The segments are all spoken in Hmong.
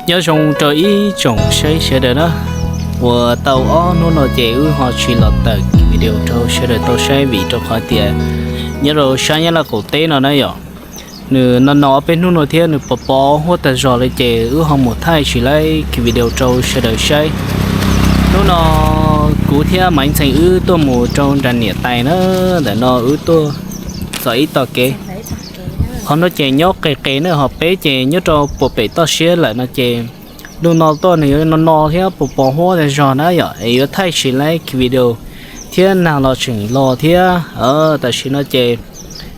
Nyob zoo rau ib tsoom saib sawv daws na, uas tau ob hnub no ces wb ho tsis los tawm video rau sawv daws tau saib vim rau qhov tias nyob rau sab Nyab Laj qaum teb no na yom, nws no no ob peb hnub no thiab nws pos pos huab tag zog li ces wb ho mus thaij tsis laib video rau sawv daws saib. Hnub no kuv thiab Maiv Ntxhee wb tuaj mus rau nram niam tais na, ntawm no wb tuaj txog ib tog kev. Qhov no ces nyob qis qis na, ho peb ces nyob rau puag pem toj siab lawm no ces lub no tuaj nws yuav no no thiab pos pos huab tag zog na yom, es yuav thaij tsis laib video thiab nag los tseem los thiab. Tam sim no ces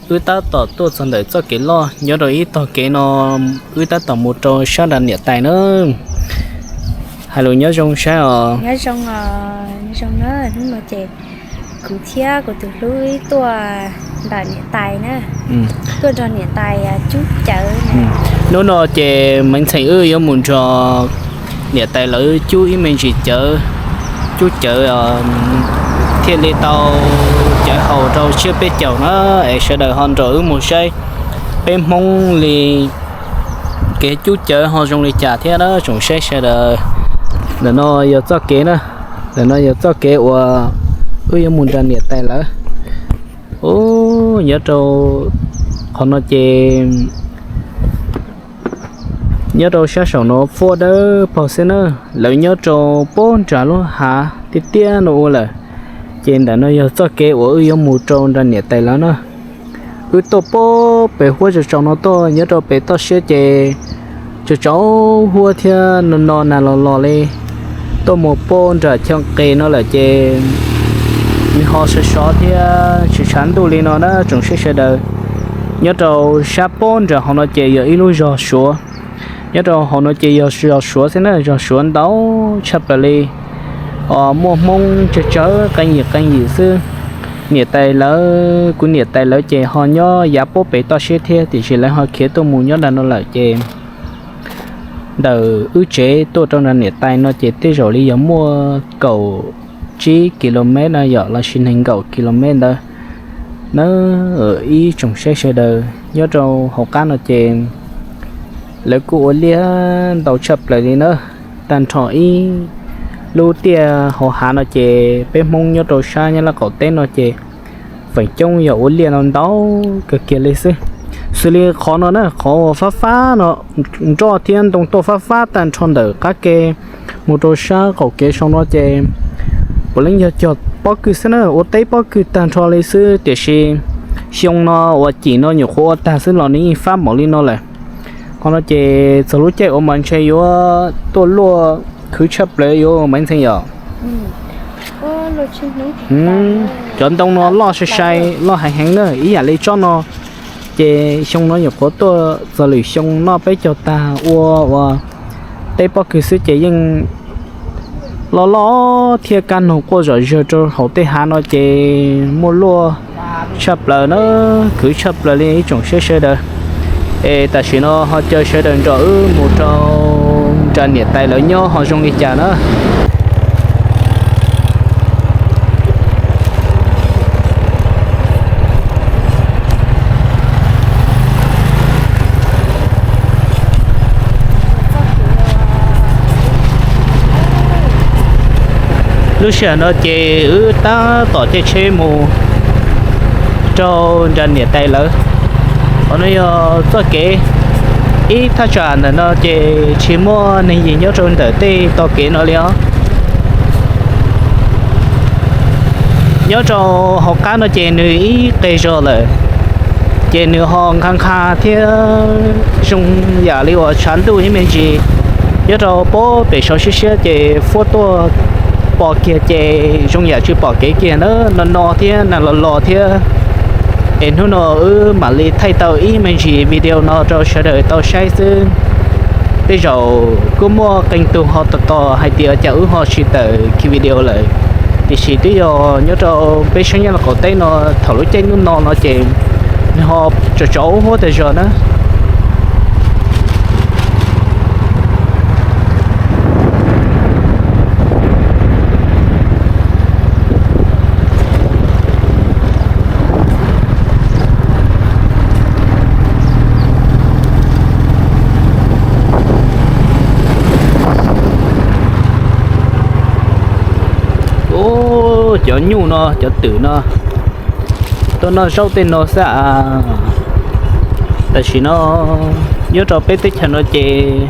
wb tab tom tuaj txog ntawm txoj kev loj nyob rau ib tog kev no, wb tab tom mus rau sab nram niam tais na. Hais lus nyob zoo saib os. Nyob zoo, nyob zoo na, hnub no ces kuv thiab kuv tus hlub wb tuaj nram niam tais na, tuaj nrog niam tais cub cawv. Hnub no ces Maiv Ntxhee wb yuav mus nrog niam tais lawv cub ib me ntsis cawv, cub cawv thiaj li tau cawv haus rau tsiab peb caug na, es sawv daws ho nrog wb mus saib peb Hmoob li kev cub cawv ho zoo li cas thiab na tsoom saib sawv daws. Ntawm no yog txoj kev na, ntawm no yog txoj kev uas wb yuav mus nrog niam tais lawv. Nyob rau qhov no ces nyob rau sab saum no fuab dawb paug xwb na, lawv nyob rau puag nram lub hav tiaj tiaj no ua lawm. Ces ntawm no yog txoj kev uas wb yuav mus rau nram niam tais lawv na. Wb tuaj puag pem huab tsaus tsaus no tuaj nyob rau pem toj siab ces tsaus tsaus huab thiab no no nag los los li. Tuaj mus puag nram chaw qis no lawm ces nws ho sov sov thiab tshav tshav ntuj li no na tsoom saib sawv daws. Nyob rau sab puag nram hauv no ces yog ib lub zos Suav. Nyob rau hauv no ces yog zos Suav xwb na, zos Suav ntau tshaj plaws li. Muaj Hmoob tsawg tsawg qee yim qee yim xwb. Niam tais lawv, kuv niam tais lawv ces ho nyob yav puag pem toj siab thiab tiam sis lawv ho khiav tuaj mus nyob nram no lawm ces ntawm wb tsev tuaj rau nram niam tais no ces tej zaum li yog muaj kaum tsib kilomev na yom, los sis nees nkaum kilomev ntawd na. Ib tsoom saib sawv daws, nyob rau hauv qab no ces lawv kuj ua liaj ntau tshaj plaws li na. Tag nrho ib lub tiaj hauv hav no ces peb Hmoob nyob rau sab Nyab Laj qaum teb no ces feem coob yog ua liaj no ntau kawg kiag li xwb. Xws li qhov no na, qhov uas fab fab no, nroj thiab ntoo tuaj fab fab tag nrho ntawm qab ke mus rau sab qaum kev saum no ces puav leej yog cog pob kws xwb na, ua teb pob kws tag nrho li xwb tiam sis xyoo no uas cim no nyuam qhuav ua tag xwb los nws yeej fab npaum li no lawm. Qhov no ces txog lub caij uas mas ntshe yuav tuaj luaj khwv tshaj plaws yuav Maiv Ntxhee yom. Cov ntoo no loj sai sai, loj heev heev na, ib yam li tsob no ces xyoo no nyuam qhuav tuaj txog lwm xyoo noj peb caug tag ua ua teb pob kws xwb ces yeej loj loj thiab kaj noog quaj zom zaws rau hauv tej hav no ces muaj luaj tshaj plaws na, khwv tshaj plaws li ib tsoom saib sawv daws. Es tam sim no ho caw sawv daws nrog wb mus rau nram niam tais lawv nyob ho zoo li cas na. Lub sij hawm no ces wb tab tom caij tsheb mus rau nram niam tais lawv. Qhov no yog txoj kev ib thaj tsam ntawm no ces tsis muaj neeg yim nyob rau ntawm tej tog kev no li os. Nyob rau hauv qab no ces nws ib qe zog lawm, ces nws ho nqha nqha thiab zoo yam li uas tshav ntuj ib me ntsis. Nyob rau puag pem saud siab siab ces fuab tuaj pom kiag ces zoo yam tsis pom kev kiag na, no no thiab nag los los thiab. Es hnub no wb mam li thaij tau ib me ntsis video no rau sawv daws tau saib xwb. Tej zaum kuj muaj qee tug ho tos tos hais tias cas wb ho tsis tawm video lawm, tiam sis twb yog nyob rau peb sab Nyab Laj qaum teb no thaum lub caij ntuj no no ces nws ho tsaus tsaus huab tag zog na. Cov nyuj no, cov twm no, tuaj noj zaub tej no xwb as. Tam sim no nyob rau peb teb chaws no ces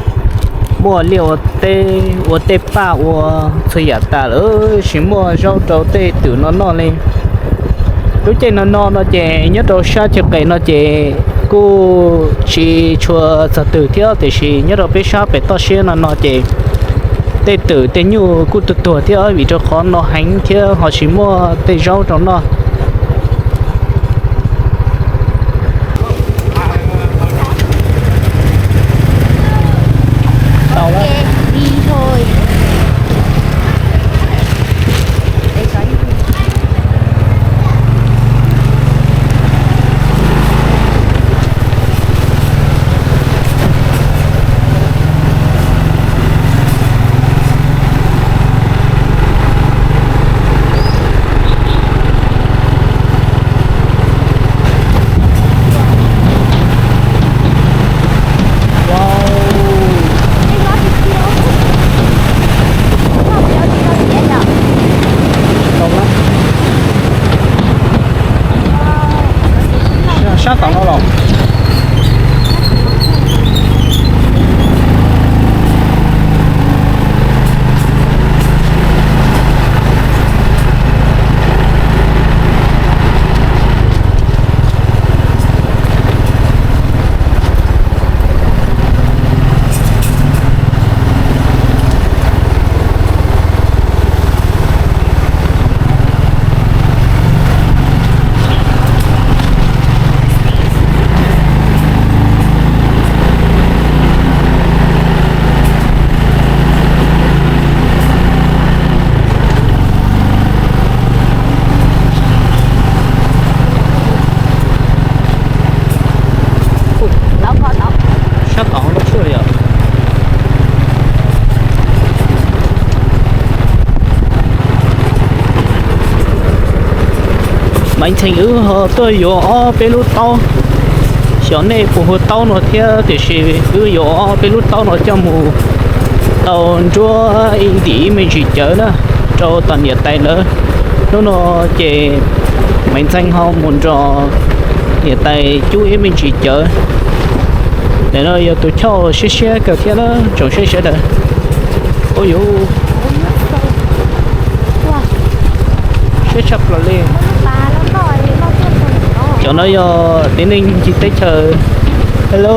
muaj liaj ua teb, ua tej paj ua txhua yam tas lawm, tsis muaj zaub rau tej twm no noj li. Lub caij no no no ces nyob rau sab chaw qes no ces kuj tsis tshua txog twm thiab, tiam sis nyob rau peb sab pem toj siab no no ces tej twm tej nyuj kuj tuag tuag thiab, vim rau qhov no heev thiab ho tsis muaj tej zaub rau noj. Sab tom no los. Sab tom no tshua li os. Maiv Ntxhee wb ho tuaj yuav ob peb lub taub, xyov nej puas hu taub no thiab, tiam sis wb yuav ob peb lub taub no coj mus tau nruab ib ntim ib me ntsis cawv na, rau tom niam tais lawv. Hnub no ces Maiv Ntxhee ho mus nrog niam tais cub ib me ntsis cawv. Ntawm no yog tus choj siab siab kawg thiab na tsoom saib sawv daws. Ua yuv, siab tshaj plaws li. Cov no yog tib neeg ncig teb chaws. Hello.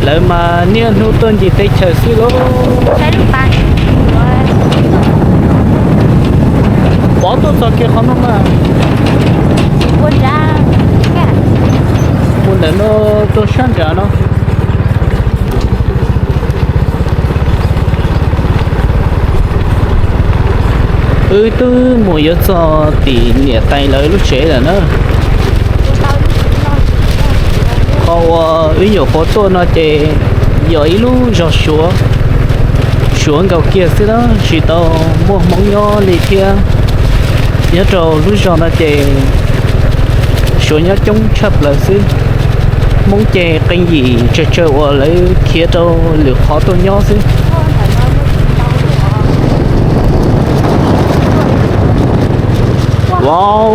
Lawv mas niaj hnub tuaj ncig teb chaws xwb lauj. Pov tuaj txog kiag qhov no mas. Mus ntawm no rau sab nrad no. Wb twb mus yuav txog tim niam tais lawv lub tsev lawm na. Qhov uas wb nyuam qhuav tuaj no ces yog ib lub zos Suav, Suav nkaus kiag xwb na, tsis tau muaj Hmoob nyob li thiab. Nyob rau lub zos no ces Suav nyob coob tshaj plaws xwb. Hmoob ces qee yim tsawg tsawg uas lawv khiav rau lwm qhov tuaj nyob xwb. Wow,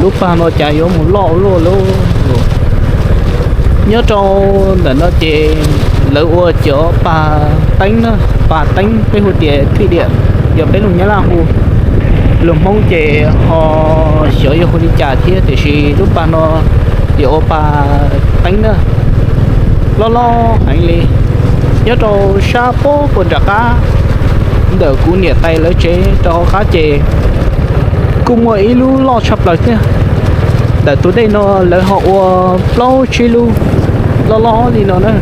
lub pag no cas yuav mus loj luaj lauj. Nyob rau ntawm no ces lawv ua cov pag teeb na, pag teeb peb hu tias thwj diam, yog peb lus Nyab Laj hu. Lus Hmoob ces ho xyov yuav hu li cas thiab, tiam sis lub pag no yog ua pag teeb na, loj loj heev li. Nyob rau sab puag puag nram qab ntawm kuv niam tais lawv tsev rau hauv qab ces kuj muaj ib lub loj tshaj plaws thiab. Ntawm tus dej no lawv ho ua plaub tsib lub loj loj li no na.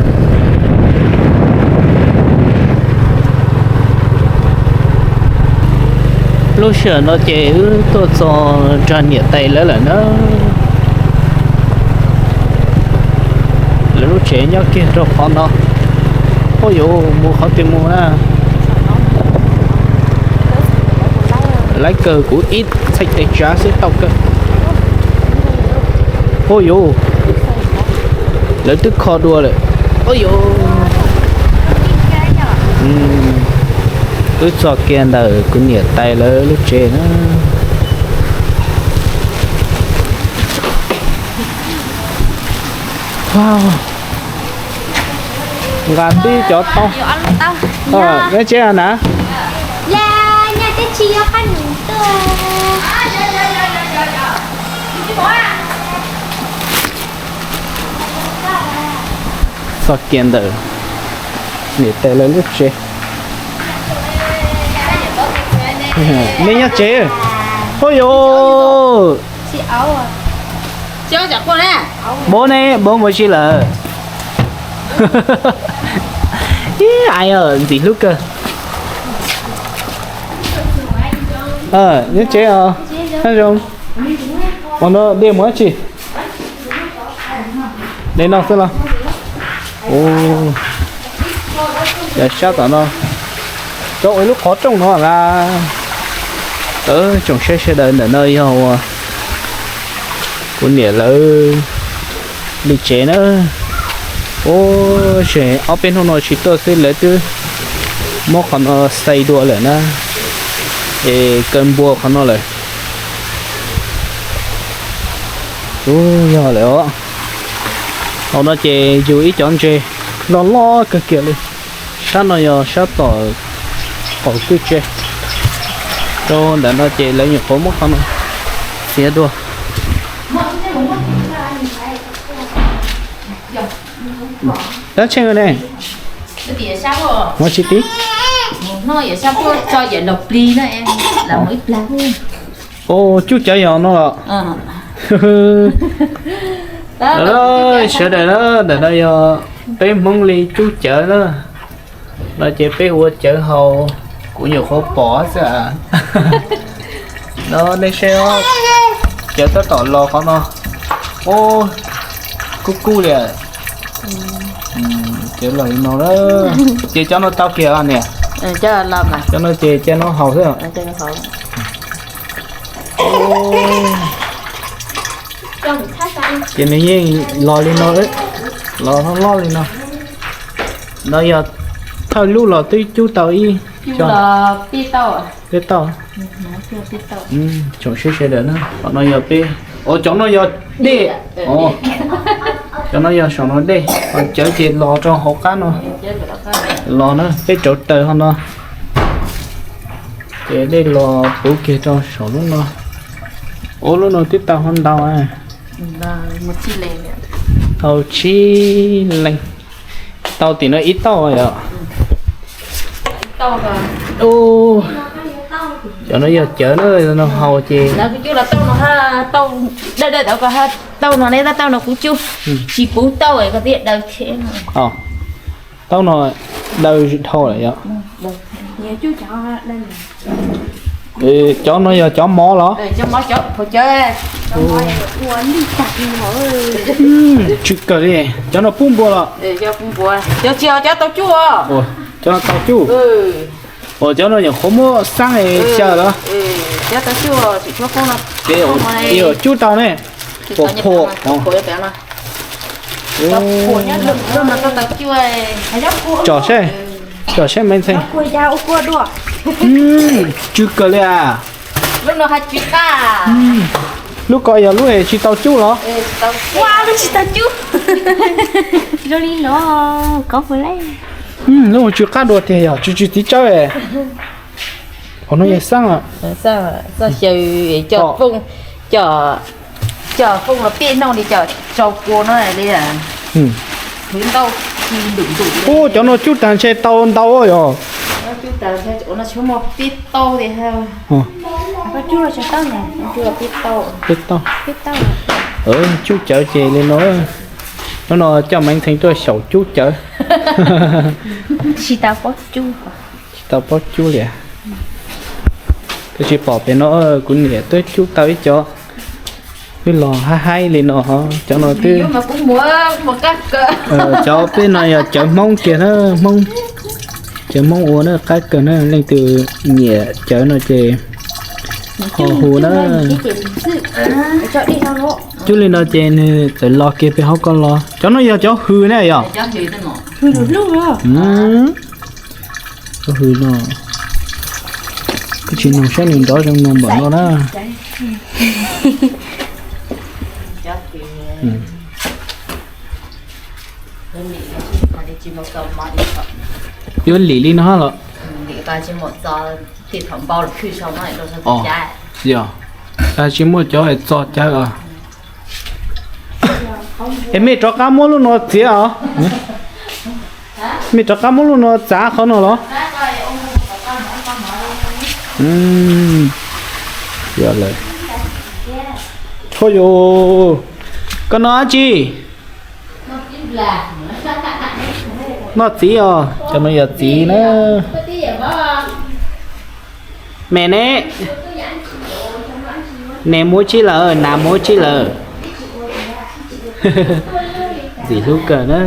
Lub sij hawm no ces wb tuaj txog nrog niam tais lawv lawm na. Lawv lub tsev nyob kiag rau qhov no. Ua yuav mus qhov twg mus na? Lawv kawg kuv ib txhais tes tsav xwb tau kawg. Ua yuav, lawv twb kho dua lawm. Ua yuav, Twb txog kiag ntawm kuv niam tais lawv lub tsev na. Nqa tib cov taub. Neb tsev na. Txog kiag ntawm niam tais lawv lub tsev. Nej nyob tsev. Hu yus. Bov ne, bov mus si lawm. Ib, ntxim hlub kawg. Nyob tsev os. Nyob zoo. Ua no dej mus dab tsi? Dej noj xwb los? Yog sab tom no, rau ua ib lub qhov rooj no las. Tsoom saib sawv daws, ntawm no yog uas kuv niam lawv li tsev na. Ub, ces ob peb hnub no tsis tuaj xwb lawv twb muab qhov no xais dua lawm na, es kaw npua qhov no lawm. Ub, yog lawm os. Hauv no ces yus ib cov ntses loj loj kawg kiag li. Sab no yog sab tom qaum kwj tse. Rau ntawm no ces lawv nyuam qhuav muab qhov no txiav dua. Dab tsi ne? Ua tsis tib. Ua cub cawv yog no los. Sawv daws na, ntawm no yog peb Hmoob li cub cawv na. No ces peb ua cawv haus, kuv nyuam qhuav pom xwb. No nej saib os, cawv tab tom los qhov no. Ub, kub kub li. Cawv los li no, ces cov no tau kiag niam? Cov no ces cov no haus xwb. Ces nws yeej los li no, los loj loj li no. No yog thawj lub los twb cub tau ib co. Peb tauj. Tsoom saib sawv daws na, qhov no yog peb, cov no yog dej. Cov no yog saum no dej, ho cawv ces los rau hauv qab no. Los na, peb rauv taws ho no, ces dej los puv kiag rau saum lub no. Ub, lub no twb tau ho ntau. Tau tsib leeg. Tau tim no ib tauj yom. Cov no yog cawv na, no haus ces. Tauj no ne, tauj no kuv cub, tsis puv tauj koj thiaj daw thiab. Tauj no daw dhau lawm yom. Cov no yog cov mov los? Tsw kawg li. Cov no pub npua los? Cov tsis, cov tau cub. Cov no tau cub. Ua cov no nyuam qhuav muab xab xyaw los? Ces cub tau ne. Phuam, phuam. Tsom saib, tsom saib me ntxhee. Tsw kawg li as. Lub ko yog lub tsis tau cub los? Lub tsis tau cub. Zoo li no, kov fu le. Lub tsw qab dua tiag yog tsw tsw txiv tsawb. Qhov no yog xab. Xab xyaw, coj fooj, coj fooj los pij noj li cov tsau kua no li. Ub, cov no cub tag ntshe tau ntau yog. Peb tauj. Cub cawv ces li no. Hnub no coj Maiv Ntxhee tuaj xyaum cub cawv. Tsis tau paub cub. Tsis tau paub cub li. Koj tsis pom pem no, kuv niam twb cub tau ib co. Twb los haib haib li no, cov no twb, cov peb no yog cawv Hmoob kiag na, Hmoob, cawv Hmoob ua na, qab kawg na, leej twg nyiam cawv no ces ho hu na. Cub li no ces nws txawm los kiag pem hauv ko los. Cov no yog cov hws ne yog? Cov hws no. Cov hws no. Tsis nug saib nws nrov zoo nug npaum no na. Yuav lim li no los? Yog, tsis muaj cov txo cawv os. Es mej rov qab muab lub no txiav os. Mej rov qab muab lub no txav qhov no los? Yog lawm. Txhob yus, koj noj dab tsi? Noj txiv os, cov no yog txiv na. Me ne, ne muab tsib lawm, nas muab tsib lawm. Ntxim hlub kawg na.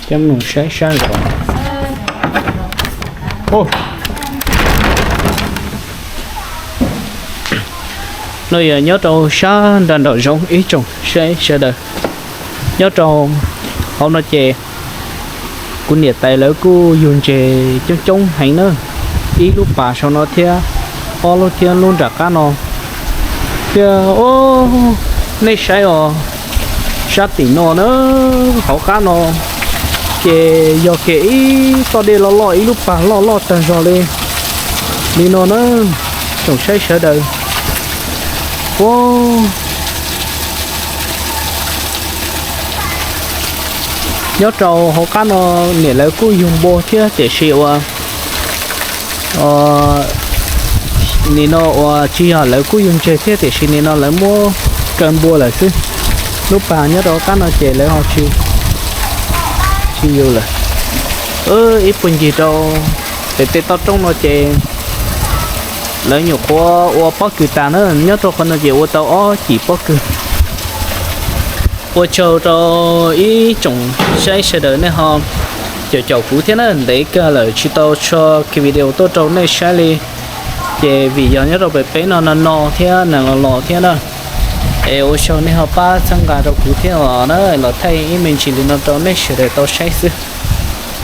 Coj mus saib sab zos. No yog nyob rau sab nram nraum zoov ib tsoom saib sawv daws. Nyob rau hauv no ces kuv niam tais lawv kuj yug ntses coob coob heev na. Ib lub pas saum no thiab, ob lub thiab lub nram qab no thiab. Nej saib os, sab tim no na, hauv qab no ces yog kiag ib toj dej loj loj, ib lub pas loj loj tag zog li, li no na, tsoom saib sawv daws. Ua, nyob rau hauv qab no niam lawv kuj yug npua thiab tiam sis ua, nim no uas tsis yog lawv kuj yug ntses thiab tiam sis nim no lawv muab kaw npua lawm xwb. Lub pas nyob rau hauv qab no ces lawv ho tsis, tsis yug lawm. Ib puag ncig rau pem tej toj roob no ces lawv nyuam qhuav ua pob kws tas na, nyob rau qhov no ces ua tau ob cim pob kws. Ua tsaug rau ib tsoom saib sawv daws nej ho caum caum kuv thiab na, ntev kawg lawm tsis tau tso kiag video tuaj rau nej saib li. Ces vim yog nyob rau pem peb no no no thiab nees los los thiab na, es ua tsaug nej ho pab txhawb nqa rau kuv thiab os na, los thaij ib me ntsis li no rau nej sawv daws tau saib xwb.